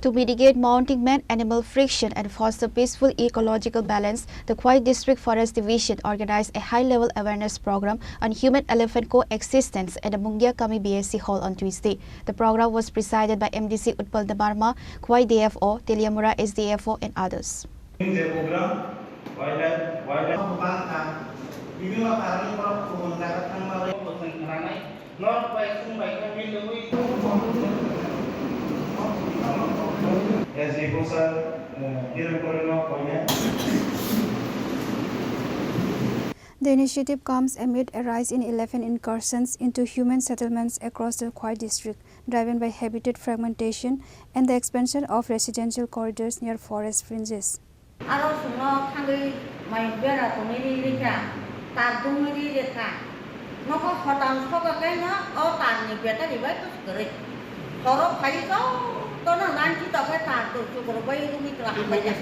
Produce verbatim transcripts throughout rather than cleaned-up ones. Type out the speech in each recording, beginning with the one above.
To mitigate mounting man-animal friction and foster peaceful ecological balance, the Khowai District Forest Division organized a high-level awareness program on human-elephant coexistence at the Mungia Kami B S C Hall on Tuesday. The program was presided by M D C Utpal Debbarma, Khowai D F O, Teliamura S D F O, and others. The initiative comes amid a rise in elephant incursions into human settlements across the Khowai district, driven by habitat fragmentation and the expansion of residential corridors near forest fringes. Aro chwngno thangwi mai bera tongwi ri rikha, tar dungwi ri rikha. Nokho hotam soka kaino o tarni battery bai kwrwi. Horo phai jotono lanchi tokhe tar tu chukruk bai rumi twla hambai ya.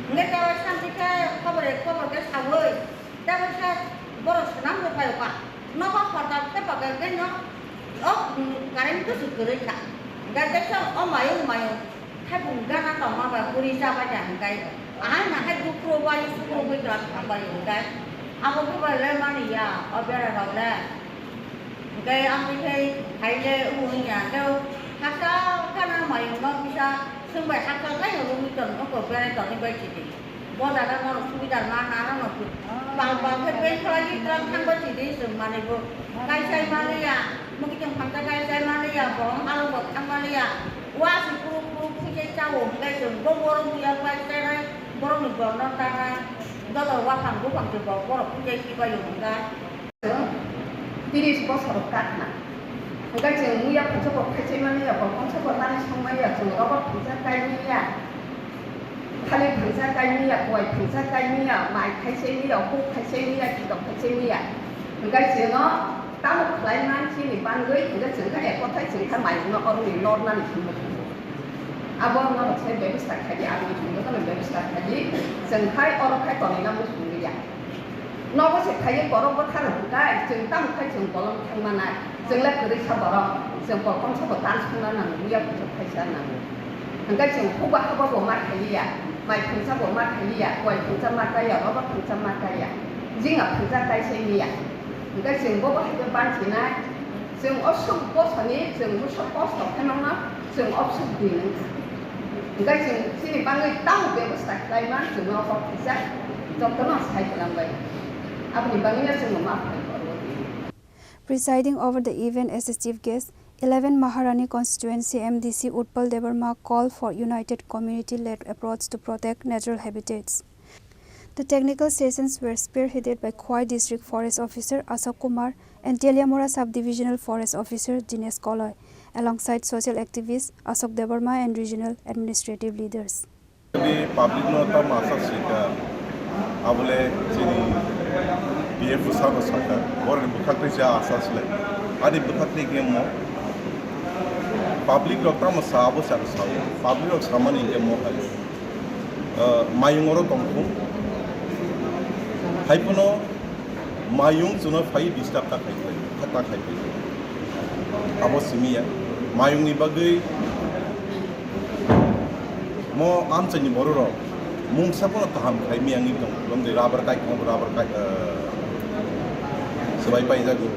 Hingke tei samti khe khobor khobor khe sawi. Tei kaisa borok swnam rwphai rwkha. Nogo hordar khe pakai khe no o, mm, current bwswk kwrwi kha. Hingkhe teisa o mayung mayung khaipung gana tongma bai bwrwi chabai da hingkhe ahai nahai dukhu bai sukhu bai twla thang bai hingkhe abo khe bai le mani ya o bera rok le. Hingkhe amtwi khe hai le wng ya khe haksa gana mayung no kisa swng bai haksa gana romwi tong oko berai tongwi bai sidi. Bo jaga norok subidar ma nana no pal pal khe beng khlai di tram thang ba sidi chwng manwi bo kaisai manliya, mukiting phangsa kaisai manliya, borom halok bo thang manliya, wa si puruk puruk phuijai chao hwnkhe chwng bo borom buya bai chainai, borok ni borno tanai, joto waphang buphang se bo borok phuijai si bai hwnkha. Tiris bosor wngkha khna. Hwnkhe chwng muya phunsa bo phaichai manliya, bo phunsa bo nani songmaya, chwng rogo phunsa kaimaya. Thalik phunsa kaimaya, kuai phunsa kaimaya, mai khaisai maya, huk khaisai maya, khidok khaisai maya. Hwnkhe chwngno tamo khlai man chini bangwi, hwnkhe chwng khe ek kothai chwng khe mairokno oroni nor nani himwi tongo. Abo norok se bebostha khaidi, aboni himwi bono bebostha khaidi, chwng khai oro khai tonina muchung liya. Nogo se phaiwi borok bwtharok hwnkhe chwng tamo khai chwng bolong thangmanai, chwng le kwrwi sa borok, chwng kolkom sabo tan songna nango, muya kuchuk khaisa nango. Hwnkhe chwng huba habo bo ma khailiya, mai phunsa bo ma khailiya, kuai phunsa ma kaiya, roba phunsa ma kaiya, jinga phunsa kaisai miya. Hwnkhe chwng bobo hai khe bansinai, chwng o suk bosoni chwng musa kosto khe mangno, chwng o suk di nangkha. Hwnkhe chwng chini bangwi tamo bebostha khlai man, chwngno kok kisa jotono sai kwlangbai. Aboni bagwino chwngno ma phai korwo di. Presiding over the event as a chief guest, eleven Maharani Constituency M D C Utpal Debbarma called for united community-led approach to protect natural habitats. The technical sessions were spearheaded by Khowai District Forest Officer Ashok Kumar and Teliamura Sub-Divisional Forest Officer Dinesh Koloi, alongside social activist Ashok Debbarma and regional administrative leaders. Di public no ta masa sika, abole chini B F O sabo saka, bor ni bwkhak tei cha asa sile, ani bwkhak tei game mo, public rok tamo sa abo sa sa, public rok samani game mo hai. Ah, mayung oro tongthung. Hai phano mayung chwngno phai disturb ta khai phai, kha ta khai phai. Abo simi ya. Mayung ni bagwi mo amchaini borok rok mungsa phano kaham khai mi wngwi tong. Bwrwng de rubber kai khong rubber kai, ah, swbai pai jago.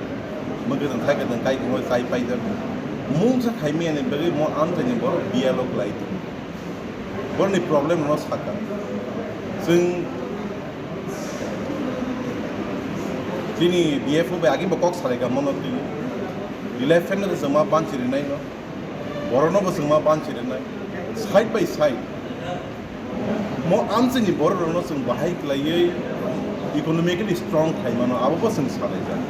Mwgwdwng khai kwdwng kai khong kai pai jago. Mungsa khai mi ani bagwi mo amchaini borok bialo klai tong. Borokni problem no saka. Chwng chini B F O bai agi bo kok salai ka mono twi. Elephant no chwng ma banchi rinai no. Borok no bo chwng ma banchi rinai. Side by side. Mo amchini borok rok no chwng bahai klaiwi economically strong khai mano abo bo chwng salai jak.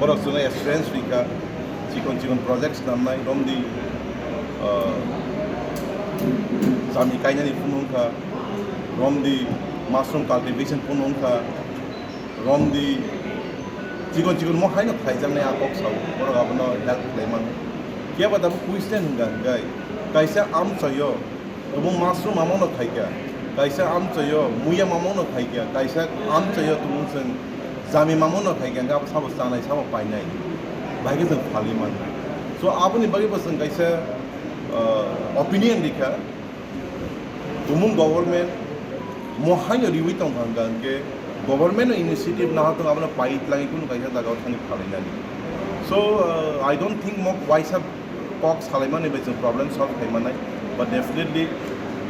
Borok chwngno experience rikha, chikon chikon projects namnai, romdi, ah, chami kainani phunukha, romdi mushroom cultivation phunukha, romdi chikon chikon mo haino khaijaknai a kok sao, borok abono help khlai mano. Phiya ba tabuk question hwnka hwnkhe, kaisa amchoyo Tumung mushroom mamung no khaikha, kaisa amchoyo muya mamung no khaikha, kaisa amchoyo tumung chwng jami mamung no khaikha, hwnkhe abo sabo chanai sabo painai, bahai khe chwng phalwi mano. So aboni bagwi bo chwng kaisa, uh, Opinion rikha, tumung government mo haino riwi tongkha hwnkha hwnkhe government o initiative naha tong abono pai tlangwi kunu kaisa jagao thangwi phalainani. So, uh, I don't think mo waisa kok salaimani bai chwng problem solve khaimanai, but definitely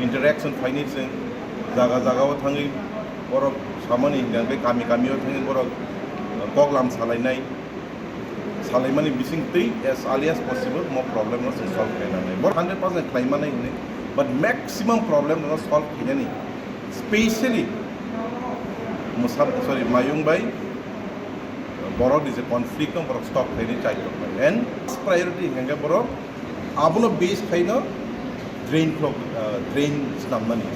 interaction phaini chwng jaga jagao thangwi borok samani hwnkha hwnkhe kami kamio thangwi borok, uh, kok lam salainai. Salaimani bising twi as early as possible mo problem no chwng solve khaina nai. Bor hundred percent khlai manai hwnwi, but maximum problem no solve khainani, specially Musab, sorry, Mayung bai borok ni je conflict no borok stop khainai chai tok bai. And priority hwnkhe borok abono base khaino drain clog, uh, drain snamnani,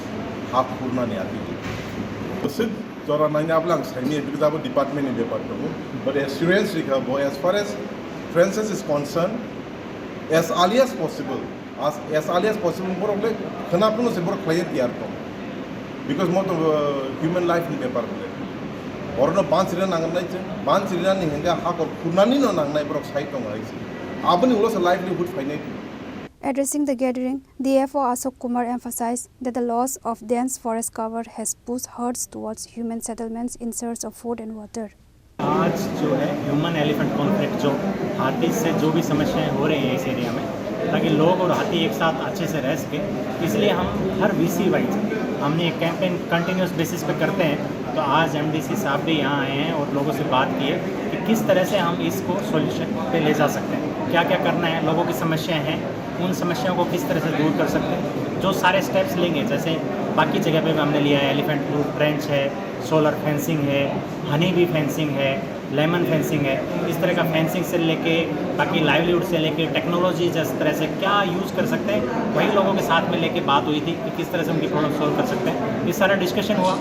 ha khurnani ati. Jora naina abla ang saini, because abo department ni bepar tongo. But assurance rikha bo, as far as Francis is concerned, as early as possible, as, as early as possible borok le khwna phano se borok khlaiya tiyar tong. Because mo to, uh, human life ni bepar bole. Borokno bans rina nangnai chwng, bans rina ni hwnkhe hakor khurnani no nangnai borok sai tongo hai se. Aboni ulo se livelihood phainai. Addressing the gathering, D F O Ashok Kumar emphasized that the loss of dense forest cover has pushed herds towards human settlements in search of food and water. आज जो है human elephant conflict, जो हाथी से जो भी समस्याएं हो रही हैं इस एरिया में, ताकि लोग और हाथी एक साथ अच्छे से रह सके, इसलिए हम हर वीसी वाइज हमने एक कैंपेन कंटिन्यूअस बेसिस पे करते हैं। तो आज एमडीसी साहब भी यहाँ आए हैं और लोगों से बात की है कि किस तरह से हम इसको सॉल्यूशन पे ले जा सकते हैं, क्या क्या करना है, लोगों की समस्याएं हैं, उन समस्याओं को किस तरह से दूर कर सकते हैं। जो सारे स्टेप्स लेंगे, जैसे बाकी जगह पे भी हमने लिया है, एलिफेंट प्रूफ ट्रेंच है, सोलर फेंसिंग है, हनी बी फेंसिंग है, लेमन फेंसिंग है, इस तरह का फेंसिंग से लेके, बाकी लाइवलीहुड से लेके टेक्नोलॉजी जिस तरह से क्या यूज़ कर सकते हैं, वही लोगों के साथ में लेके बात हुई थी कि किस तरह से उनकी प्रॉब्लम सॉल्व कर सकते हैं। ये सारा डिस्कशन हुआ।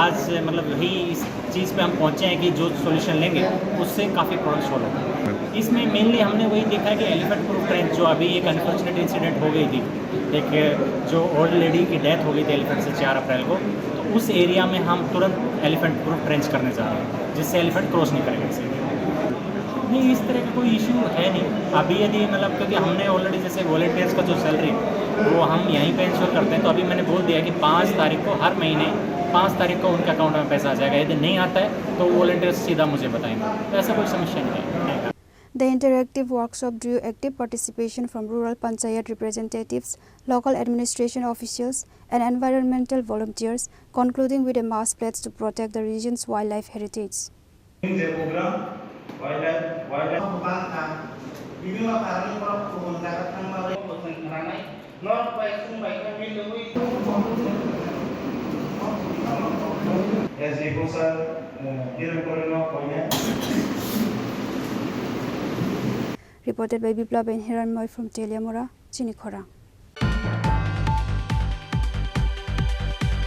आज मतलब यही इस चीज़ पे हम पहुँचे हैं कि जो सॉल्यूशन लेंगे, उससे काफ़ी प्रॉब्लम सॉल्व होगा। इसमें मेनली हमने वही देखा है कि एलिफेंट प्रूफ ट्रेंच, जो अभी एक अनफॉर्चुनेट इंसिडेंट हो गई थी, एक जो ओल्ड लेडी की डेथ हो गई थी एलिफेंट से चार अप्रैल को, तो उस एरिया में हम तुरंत एलिफेंट प्रूफ ट्रेंच करने जा रहे हैं, जिससे एलिफेंट क्रॉस नहीं करेगा इस एरिया में। नहीं, इस तरह का कोई इशू है नहीं अभी। यदि मतलब, क्योंकि हमने ऑलरेडी जैसे वॉलंटियर्स का जो सैलरी, वो हम यहीं पे इंश्योर करते हैं, तो अभी मैंने बोल दिया कि पाँच तारीख को, हर महीने पाँच तारीख को उनके अकाउंट में पैसा आ जाएगा। यदि नहीं आता है, तो वो वॉलंटियर्स सीधा मुझे बताएंगे, तो ऐसा कोई समस्या नहीं है। The interactive workshop drew active participation from rural panchayat representatives, local administration officials, and environmental volunteers, concluding with a mass pledge to protect the region's wildlife heritage. Bini karon borok kubun jaga thangma bai. Norok bai chwng bai khe milwi. S D Bosal, eh, Hiranmoy no koinai. Reported by Biplab and Hiranmoy from Teliamura, Chini Khorang.